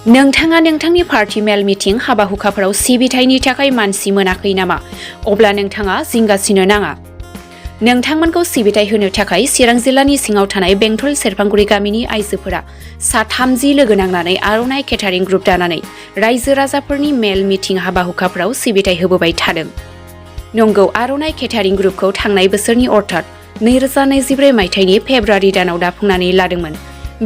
नोंथाङा नोंथांनि पार्टी मेल मिटिं हाबा हुखाफोराव सिबिथायनि थाखाय मानसि मोनाखै नामा? अब्ला नोंथाङा जिंगासिनो नाङा। नोंथांमोनखौ सिबिथाय होनो थाखाय चिरां जिल्लानि सिङाव थानाय बेंटल सेरफांगुरि गामिनि आइजोफोरा सा 30 लोगो नांनानै आर'नाइ केटारिं ग्रुप दानानै रायजो राजाफोरनि मेल मिटिं हाबा हुखाफोराव सिबिथाय होबोबाय थादों। नंगौ, आर'नाइ केटारिं ग्रुपखौ थांनाय बोसोरनि अर्थात 2024 मायथाइनि फेब्रुवारि दानाव दाफुंनानै लादोंमोन।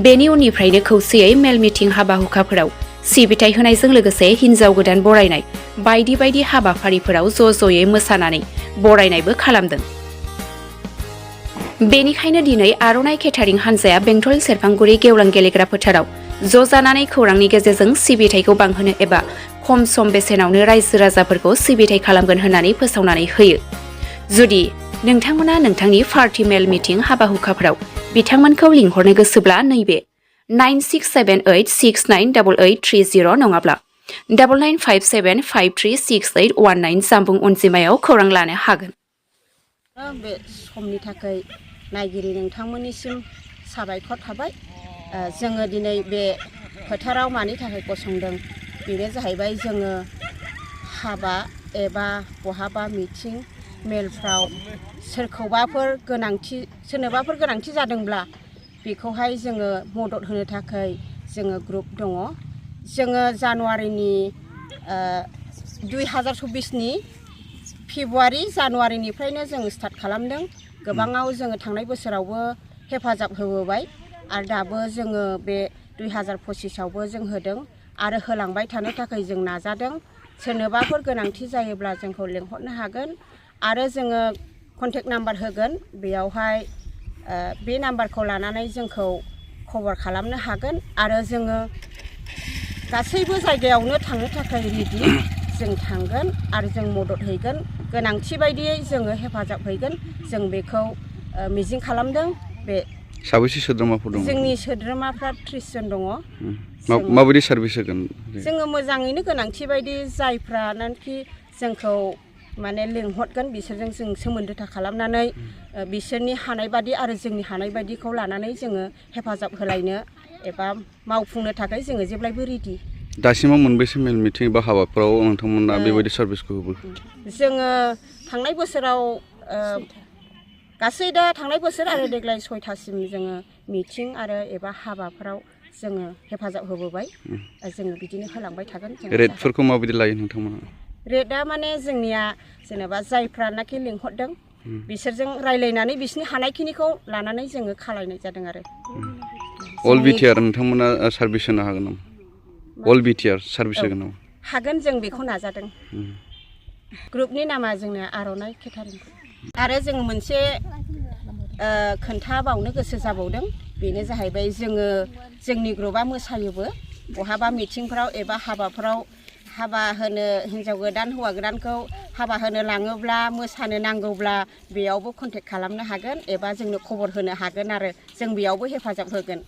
बेनि उननिफ्रायनो खौसेयै मेल मिटिं हाबा हुखाफोराव सिबिथाय होनायजों लोगोसे हिन्जाव गोदान बरायनाय बायदि बायदि हाबाफारिफोराव ज'ज'यै मोसानानै बरायनायबो खालामदों। बेनिखायनो दिनै आर'नाइ केटारिं हान्जाया बेंटल सेरफांगुरि गेवलां गेलेग्रा फोथाराव ज' जानानै खौरांनि गेजेरजों सिबिथायखौ बांहोनो एबा खम सम बेसेनावनो रायजो राजाफोरखौ सिबिथाय खालामगोन होननानै फोसावनानै होयो। जुदि नोंथांमोना नोंथांनि पार्टी मेल मिटिं हाबा हुखाफोराव बिथांमोनखौ लिंहरनो गोसोब्ला नैबे 9678698830 नङाब्ला 9957536819 जामबुं अनजिमायाव खौरां लानो हागोन। बे समनि थाखाय नायगिरि नोंथांमोननिसिम साबायखर थाबाय। जोङो दिनै बे फोथाराव मानि थाखाय गसंदों बेनो जाहैबाय जोङो हाबा एबा बहाबा मिटिं मेलफ्राव सोरनोबाफोर गोनांथि जादोंब्ला बेखौहाय जोङो मदद होनो थाखाय जोङो ग्रुप दङ। जोङो जानुवारिनि 2024नि फेब्रुवारि जानुवारिनिफ्रायनो जोङो स्टार्ट खालामदों। गोबाङाव जोङो थांनाय बोसोरावबो हेफाजाब होबोबाय आरो दाबो जोङो बे 2025आवबो जों होदों आरो होलांबाय थानो थाखाय जों नाजादों। सोरनोबाफोर गोनांथि जायोब्ला जोंखौ लिंहरनो हागोन आरो जोङो कन्टेक्ट नाम्बार होगोन। बेयावहाय बे नाम्बारखौ लानानै जोंखौ खबर खालामनो हागोन आरो जोङो गासैबो जायगायावनो थांनो थाखाय रेडि। जों थांगोन आरो जों मदद हैगोन, गोनांथि बायदियै जोङो हेफाजाब हैगोन। जों बेखौ मिजिं खालामदों। बे साबैसे सोद्रोमाफोर दङ? जोंनि सोद्रोमाफ्रा 30 जन दङ। माबायदि सार्भिस होगोन? जोङो मोजाङैनो गोनांथि बायदि जायफ्रानोखि जोंखौ माने लिंहरगोन बिसोरजों जों सोमोन्दो खालामनानै बिसोरनि हानाय बादि आरो जोंनि हानाय बादिखौ लानानै जोङो हेफाजाब होलायनो एबा मावफुंनो थाखाय जोङो जेब्लायबो रेडि। दासिमाव मोनबेसे मेल मिटिं एबा हाबाफोराव नोंथांमोना बेबायदि सार्भिसखौ होबोखो? जोङो थांनाय बोसोराव गासै दा थांनाय बोसोर आरो देग्लाय 6थासिम जोङो मिटिं आरो एबा हाबाफोराव जोङो हेफाजाब होबोबाय। जोङो बिदिनो होलांबाय थागोन। रेटफोरखौ माबायदि लायो नोंथांमोना? रेटआ माने जोंनिया जेनेबा जायफ्रानाखि लिंहरदों बिसोरजों रायलायनानै बिसोरनि हानायखिनिखौ लानानै जोङो खालायनाय जादों आरो। अल बिटिआर नोंथांमोना सार्भिस होनो हागोन नामा? अल बिटिआर सार्भिस होगोन नामा? हागोन, जों बेखौ नाजादों। ग्रुपनि नामा जोंना आर'नाइ केटारिं। आरो जों मोनसे खोन्थाबावनो गोसो जाबावदों। बेनो जाहैबाय जोङो जोंनि ग्रुपआ मोसायोबो बहाबा मिटिंफ्राव एबा हाबाफ्राव हाबा होनो हिन्जाव गोदान हौवा गोदानखौ हाबा होनो लाङोब्ला मोसानो नांगौब्ला बेयावबो कन्टेक्ट खालामनो हागोन एबा जोंनो खबर होनो हागोन आरो जों बेयावबो हेफाजाब होगोन।